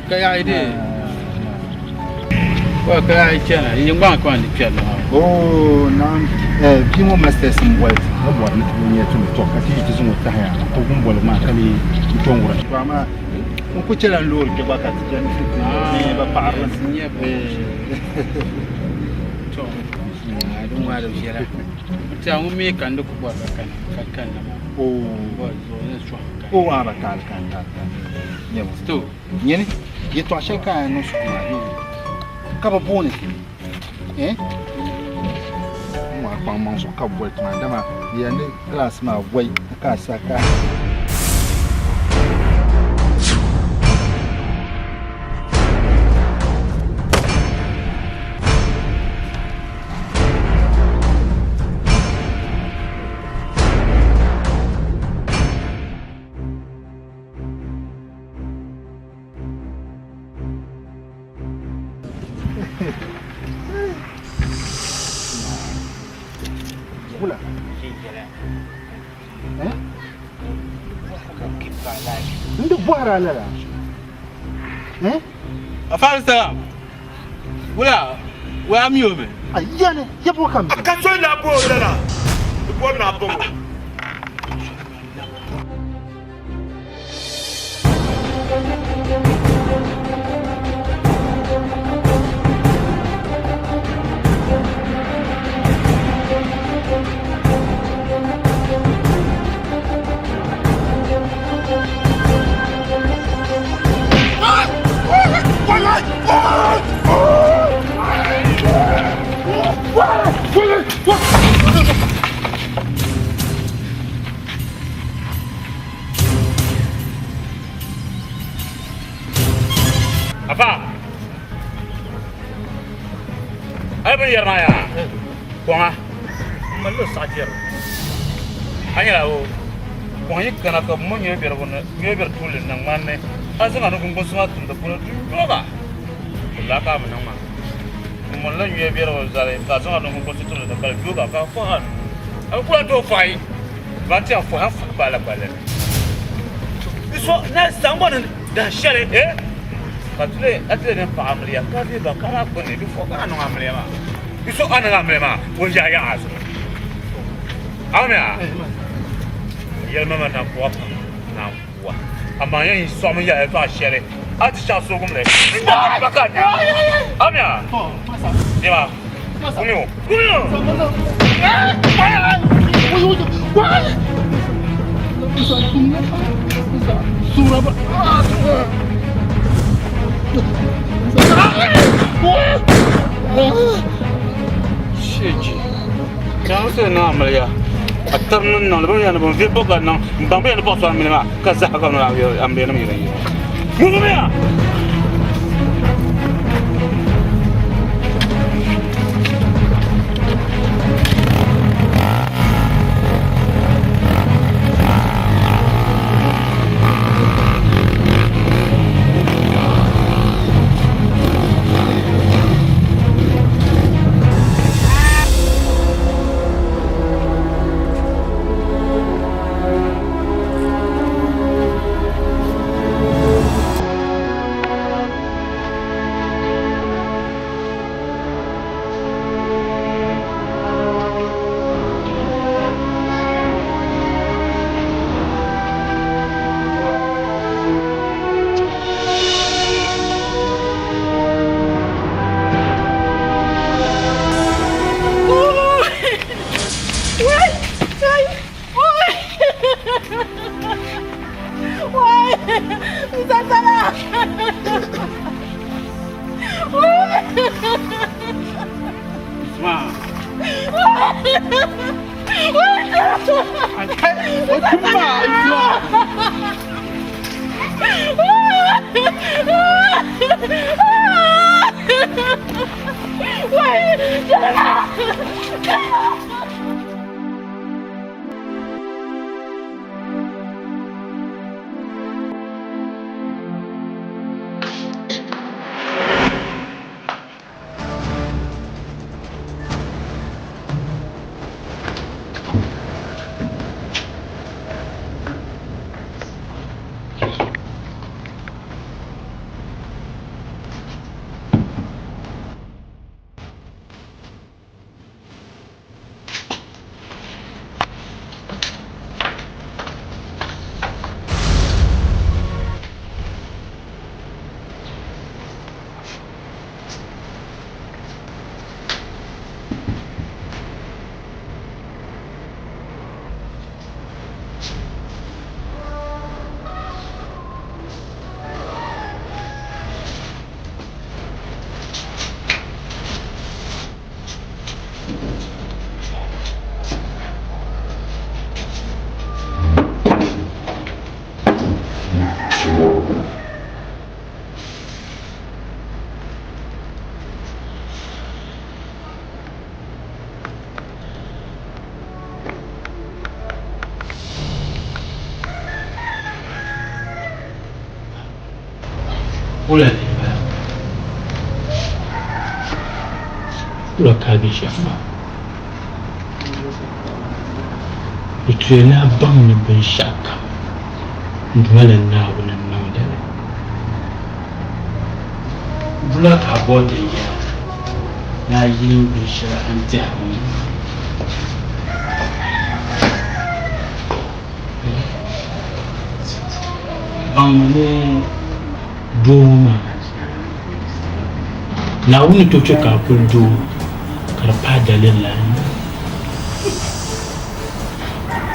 Ka yaɣi di wa ka yaɣi chana yi gbaŋ ka ni kpɛri maa. Oh, naam. Eh, bia ŋɔ masters n boli ti ka bɔri ni ti nyɛ ti ni tɔ ka ti yi ti zaŋ o tahi ya ka wum boli maa ka lee n tɔ n wura. To amaa n ku chɛla n loori kpɛ gba ka ti chani ti ti ba paɣiri li. To din waa di viɛla. Ti a ŋun mi ka n di ku bɔri ka kana ka kanna maa. Oh. Bɔri zuɣu ni sɔhim ka. Oh, a ba kaali kaali kaali kaali. Nyɛ To. Nyini yɛtɔɣ shɛli ka a yɛn niŋ suhu maa yoo ka bi booni ti eh n maa kpaŋ maŋ zuɣu ka bi boli ti maa dama di yɛn ni class maa wai ka a sa ka Wula. Eh? N di bɔhiri a lala. Eh? Afaari salam. Wula, wula mi o mi. A yani, ya bo kam. Ka so na bo lala. Di bɔri na bɔŋɔ. Afa a yi bini yɛri maa yaa kɔŋa. malila o saɣi jɛrigu. A nyɛla o kɔŋ yi kana ka bɛ mo nyɔya biɛrigu ni nyɔya biɛri tuuli niŋ ŋmani ni a zaŋ a ni guŋguŋsi maa tum di puuni di yooi ba. Di laa ka a bi niŋ maa. Bɛ monila nyɔya biɛrigu zali ka a zaŋ a ni guŋguŋsi tumdi di ka di yooi ba ka a fɔhi a nuu. A bi kuli a tooi fɔhi ban ti yɛn fɔhi a ni fɔhi paai la gballi ni. Di so na zaŋ bɔ ni dahin shɛli eh ka ti a ti lee niŋ paɣa amiliya ka di ba ka daa gbunni di fɔhi ka a niŋ amiliya maa. Di so a niŋ amiliya maa o yaɣi yaɣi a zuɣu. A mi a yɛlimaŋli na kuwa pam na kuwa amaa yɛn yi sɔɣimi yɛli yɛltɔɣa shɛli a ti chaɣ sogumli n ba ka a nya a mi a dima kumi o kumi o. Sheji. Chaŋ ti niŋ amiliya a tabi ni niŋ li bɛ ni yɛn ni bɛ vihi bɔ ka niŋ n baŋ bɛ yɛn ni bɔɣi so amiliya maa ka zaha ka amiliya nim yɛn yi ŋumiya. Wula ni m-bala? Wula ka a be shɛm maa? Di tuya ni a baŋ ni binshɛɣukam n Duuma la Naawuni n-niŋdi li. Wula ka a bɔri ti yɛla ni a yilim binshɛli a ni tɛhiri ŋɔ? Baŋmi ni doo ŋɔ maa, Naawuni ni tooi chɛ ka a kuli doo ka di pahi daliri la ni.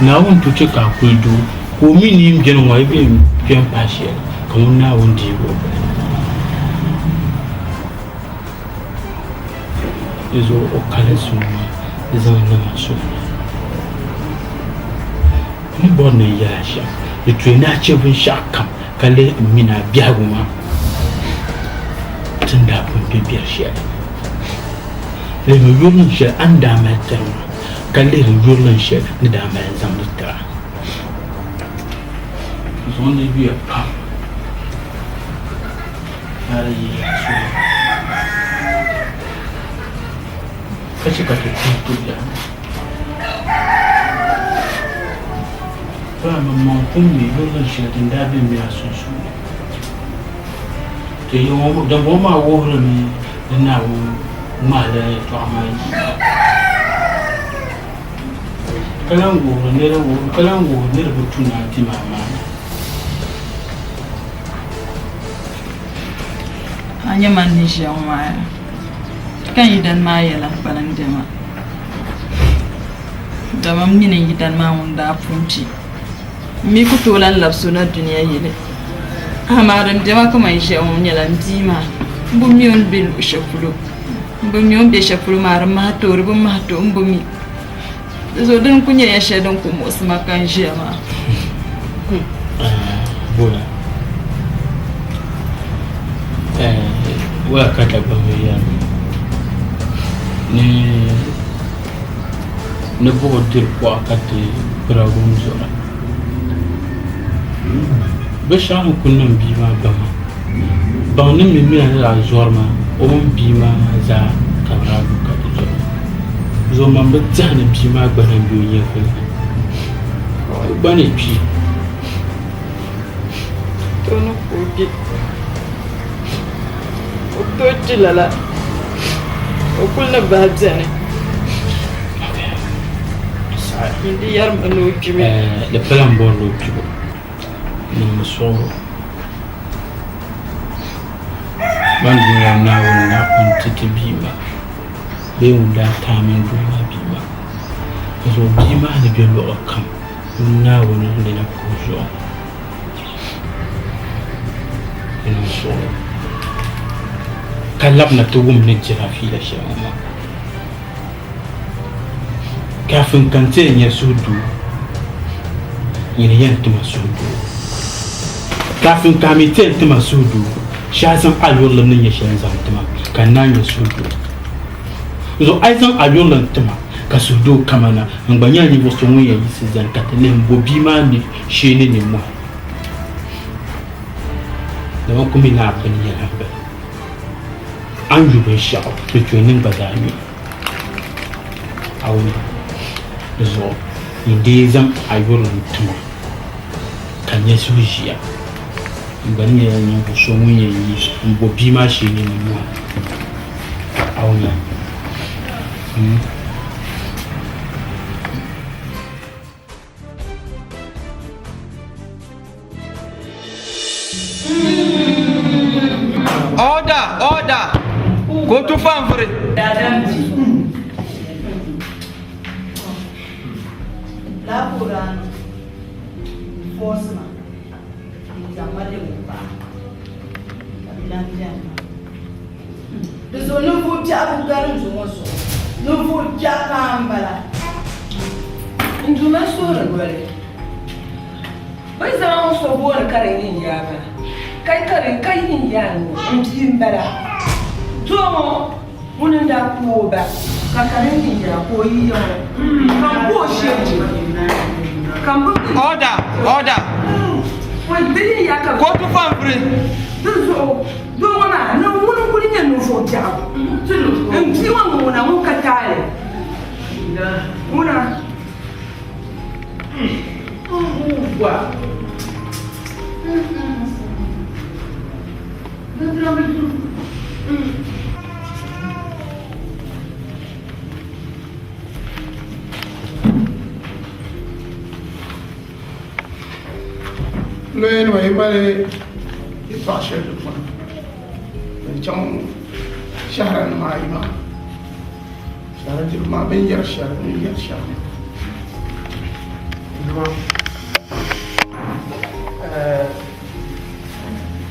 Naawuni tooi chɛ ka a kuli doo ka o mi ni yɛn beni ŋɔ a yi bi yɛn kpɛm pahi shɛli ka ŋun Naawuni deegi o bini. Di zuɣu o kalinsi ŋɔ maa di zaŋ niŋ a suhu ni. N ni bɔri ni n yɛl a shɛm, di tuya ni a chɛ binshɛɣu kam ka lihi m mini a biɛhigu maa ti ni daa pun be biɛri shɛli. Lihimi yurilim shɛli a ni daa mali tiri ma. Ka lihiri yurilim shɛli ni daa mali n-zaŋ li tir a. N zaŋ li yuya pam ka di yi a suhu ka chɛ ka ti tuhi tibila. Bala maŋmaŋ pun mi yurilim shɛli din daa be m mini a sunsuuni. Ti dimbɔŋɔ maa wuhirimi ni Naawuni ŋmahi lala yɛtɔɣa maa yi maa. Ka lan wuhiri ni ka lan wuhiri ni di bi tu ni a dim amaana. A nya man ni ʒiya ŋɔ maa ya, ka n yidana maa yɛla n-kpalim be ma, dama m mini n yidana maa ŋun daa pun kpi. M mi ku tooi lan labisi o na dunia yili. Amaa din be ma kaman ʒiya ŋɔ nyɛla m bia maa. M bi mi o ni be luɣ shɛli polo. M bi mi o ni be shɛli polo maa, di mahi ti o, di bi mahi ti o, m bi mi. Di zuɣu dini n-kul nyɛ ya shɛli din kul muɣisi ma ka n ʒiya maa. Bola, waya ka Dagbamba yɛri ni ni buɣi diri kuɣa ka ti piragum zuɣu. Binshɛɣu ni kuli niŋ bia maa ba maa, baŋ ni mi mina ni daa zɔri maa o mini bia maa zaa ka bɛ daa lu ka ti zɔri. Zoomam bi tɛhi ni bia maa gba na be o nyɛvili ni, o gba ni kpi. O ni ku kpi. O ku tooi kpi lala. O kul ni bahi beni. N di yɛri ma ni o kpimi. Di pala m bɔri ni o kpibu. Niŋmi suɣulo. Man dunia Naawuni daa pun ti ti bia maa bee ŋun daa ti a mini doo maa bia maa. Dinzuɣu bia maa ni be luɣili kam ŋun Naawuni n-lana pa o zuɣu. Di niŋ suɣulo ka labina ti wum ni dira fiila shɛli ŋɔ maa. Kaafin ka n ti yɛn nya suhudoo, nyini yɛn ti ma suhudoo. Kaafin ka a mi ti yɛn ti ma suhudoo, shee a zaŋ a yurilim ni nyɛ shɛli n-zaŋ ti ma, ka n naan nya suhudoo. Zuɣu a yi zaŋ a yurilim ti ma, ka suhudoo kamana, n gba nyɛla ninvuɣ so ŋun yɛn yiɣisi zani ka ti lihi m-bo bia maa ni shee ni nimmɔhi. Dama ku mi ni a bini nyɛla m bini. A ni yu binshɛɣu, di tooi niŋ gba zaa nyu. A wum di zuɣu, nyin dii zaŋ a yurilim ti ma, ka n nya suhuʒia. N gba ni nyɛla ninvuɣ so ŋun yɛn yi m-bo bia maa shee ni nimmɔhi. A wum ya? Order! Order! Kootu fanfuri. Daadam bi. Laa ka o daa niŋ n-fɔɔsi ma n-zaŋ ma lebi o paɣa ka bɛ lan beni maa. Di zuɣu ninvuɣ biɛɣu bi gari n zuŋɔ zuɣu, ninvuɣ biɛɣu paa m-bala. N Duuma suhuri noli. Bɛ ni zaŋ so booni ka di yi n yaa maa, ka ka di ka yi n yaa n n bia m-bala. Doo ŋɔ ŋuni n-daa ku o ba, ka ka di yi n yaa ka o yi ya ŋɔ, ka n ku o shee ka m bi mi. Order! Order! Di yi n yaa ka. Kootu fanfuri. Di zuɣu doo ŋɔ maa ni ŋuni n-kuli nyɛ ninvuɣ biɛɣu. M bia ŋɔ ŋuna ŋun ka taali. Ŋuna. Looyanima yi mali yɛltɔɣa shɛli di puuni din chaŋ shɛhiranima ayi maa Shɛhira diriba maa bɛ ni yɛri shɛli bɛ ni yɛri shɛm. Duma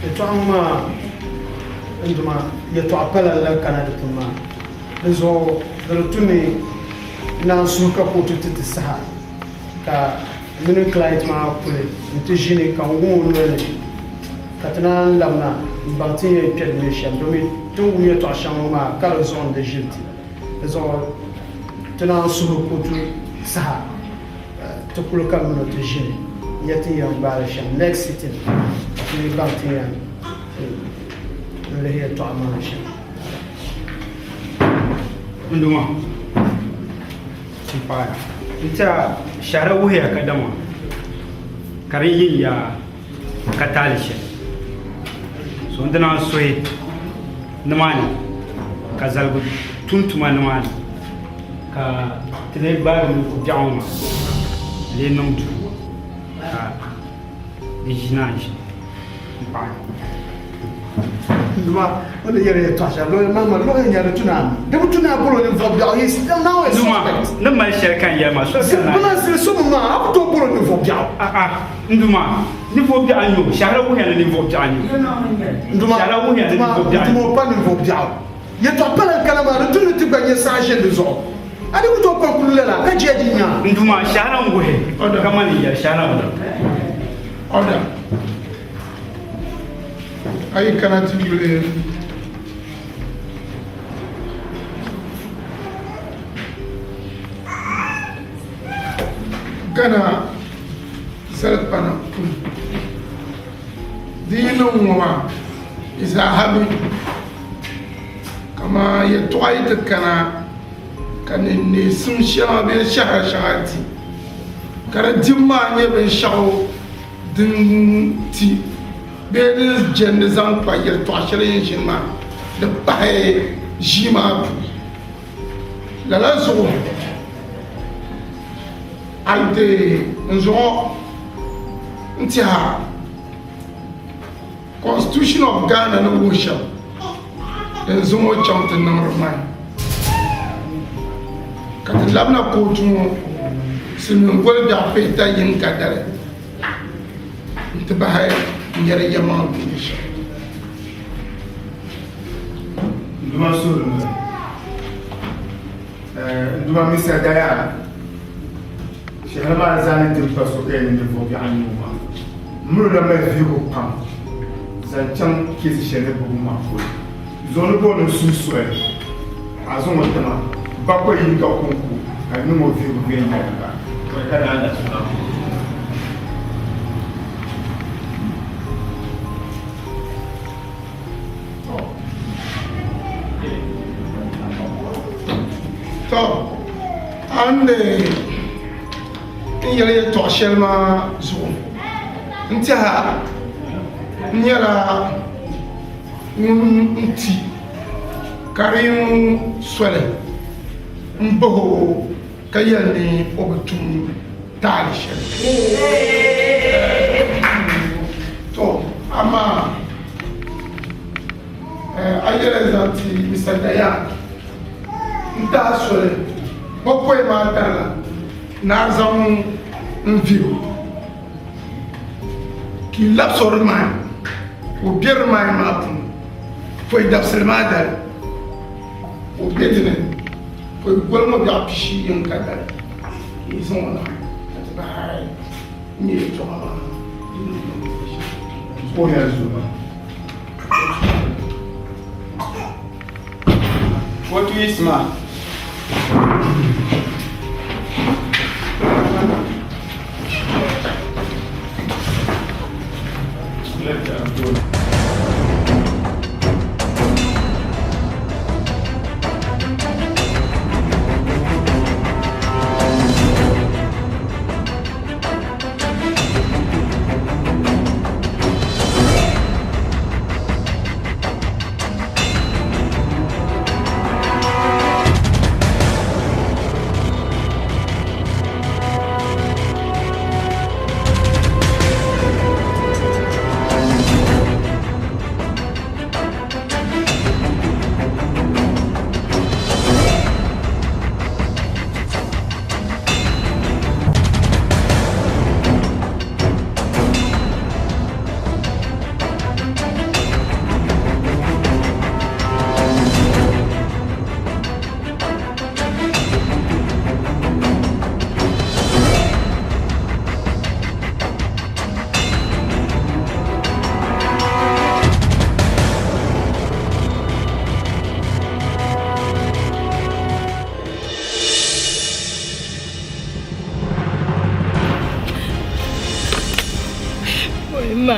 yɛltɔɣa ŋɔ maa n duma yɛltɔɣa pala la kana di puuni maa di zuɣu di di tu ni naan suhi ka kootu ti ti saha ka mini client maa kuli n-ti ʒini ka n wum o noli ni ka ti naan labina m-baŋ ti ni yɛn kpe di ni shɛm domi ti ni wum yɛltɔɣa shɛŋa ŋɔ maa ka di zuɣu n-di ʒili ti. Di zuɣu Ti naan suhi kootu saha ti kuli ka mini o ti ʒini n-nya ti ni yɛn gbaai li shɛm next sitting ka ti lee baŋ ti ni yɛn lihi yɛltɔɣa maa ni shɛm. N Duuma, m paɣiya. N tɛha shɛhira wuhiya kadama ka di yin ya ka taali shɛli. So n di naan suhi nimaani ka zaligu tum tuma nimaani ka ti lee gbaagi ninvuɣ biɛɣu ŋɔ maa lee niŋ duu ka di ʒi naan ʒi m-paɣi. Duma o ni yɛli yɛltɔɣa shɛli luɣili maa maa luɣili nyɛla di tu naami di bi tu naai bolo ninvuɣ biɛɣu he is now a Duma suspect. ni mali shɛli ka n yɛli maa soli ka naai. Bina zili so mi maa a ku tooi bolo ninvuɣ biɛɣu. A'a n Duma ninvuɣ biɛɣu n-nyɛ o shɛhira wuhiya ni ninvuɣ biɛɣu n-nyɛ o. Duma Shɛhira wuhiya ni Duma ninvuɣ biɛɣu n-nyɛ Duma o pa ninvuɣ biɛɣu yɛltɔɣa pala n kana maa di tu ni ti gba nyɛ saha shɛli di zuɣu a di ku tooi kɔŋkuli lala ka jia di nyaa. N Duma shɛhira n-wuhi ka mani n yɛli shɛhira n-wuhi. Order. A yi kana ti yuli Ghana zalikpana puni di yi niŋ ŋɔ maa di zaaha mi kaman yɛltɔɣa yi ti kana ka ninneesim shɛŋa bee shɛhira shɛŋa di ka di dibu maa nyɛ binshɛɣu din ti bee din jɛndi zaŋ kpa yɛltɔɣa shɛli yɛn ʒini maa di pahi ʒii maa puuni. Lala zuɣu a yi ti n zuɣu n tiɛha Constitution of Ghana ni wuhi shɛm din zaŋ o chaŋ ti niŋ remand ka ti labina kootu ŋɔ silimiin goli biɛɣu pihita yini ka dali n-ti bahi n-yɛri yɛlimaŋli ni nyɛ shɛm. N Duuma suhuri ni n Duuma Mista Daya shɛhira maa zaa ni din pa so ka yɛn niŋ ninvuɣ biɛɣu n-nyɛ o maa. M mi o lan mali vihigu pam zaŋ chaŋ keesi shɛli ni gbubi maa polo. Zuɣu ni booni n suhu soli, a zaŋ o tima bakɔi yinga kɔŋko ka niŋ o vihigu viɛnyɛliŋga pɔi ka naan da suna polo. Tɔ! A ni n yɛli yɛtɔɣ shɛli maa zuɣu, n tɛha n nyɛla ŋun ti Kariŋ soli m-bahi o ka yɛli ni o bi tum taali shɛli. To, amaa a yɛli zaŋ ti Mr. Dayan n-tahi soli bakɔi maa tarila ni a zaŋ n vihi o ka yi labisi o remand ka o be remand maa puuni pɔi dabisili maa dali ka o be di ni pɔi goli ŋɔ biɛɣu pishi yinga dali ka yi zaŋ o na ka ti bahi n-nyɛ yɛltɔɣa maa di ni niŋ shɛm. What is ma? ma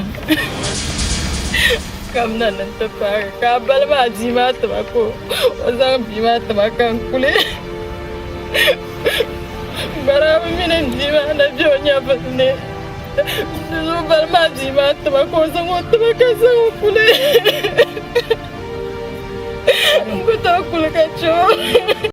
kamina ni n-ti paagi ka a bali maa bia maa tima ka o zaŋ bia maa tima ka n kuli. Baraaba mini n bia maa na be o nyɛvili ni. Di zuɣu bali maa bia maa tima ka o zaŋ o tima ka zaŋ o kuli. N ku tooi kuli ka chɛ o.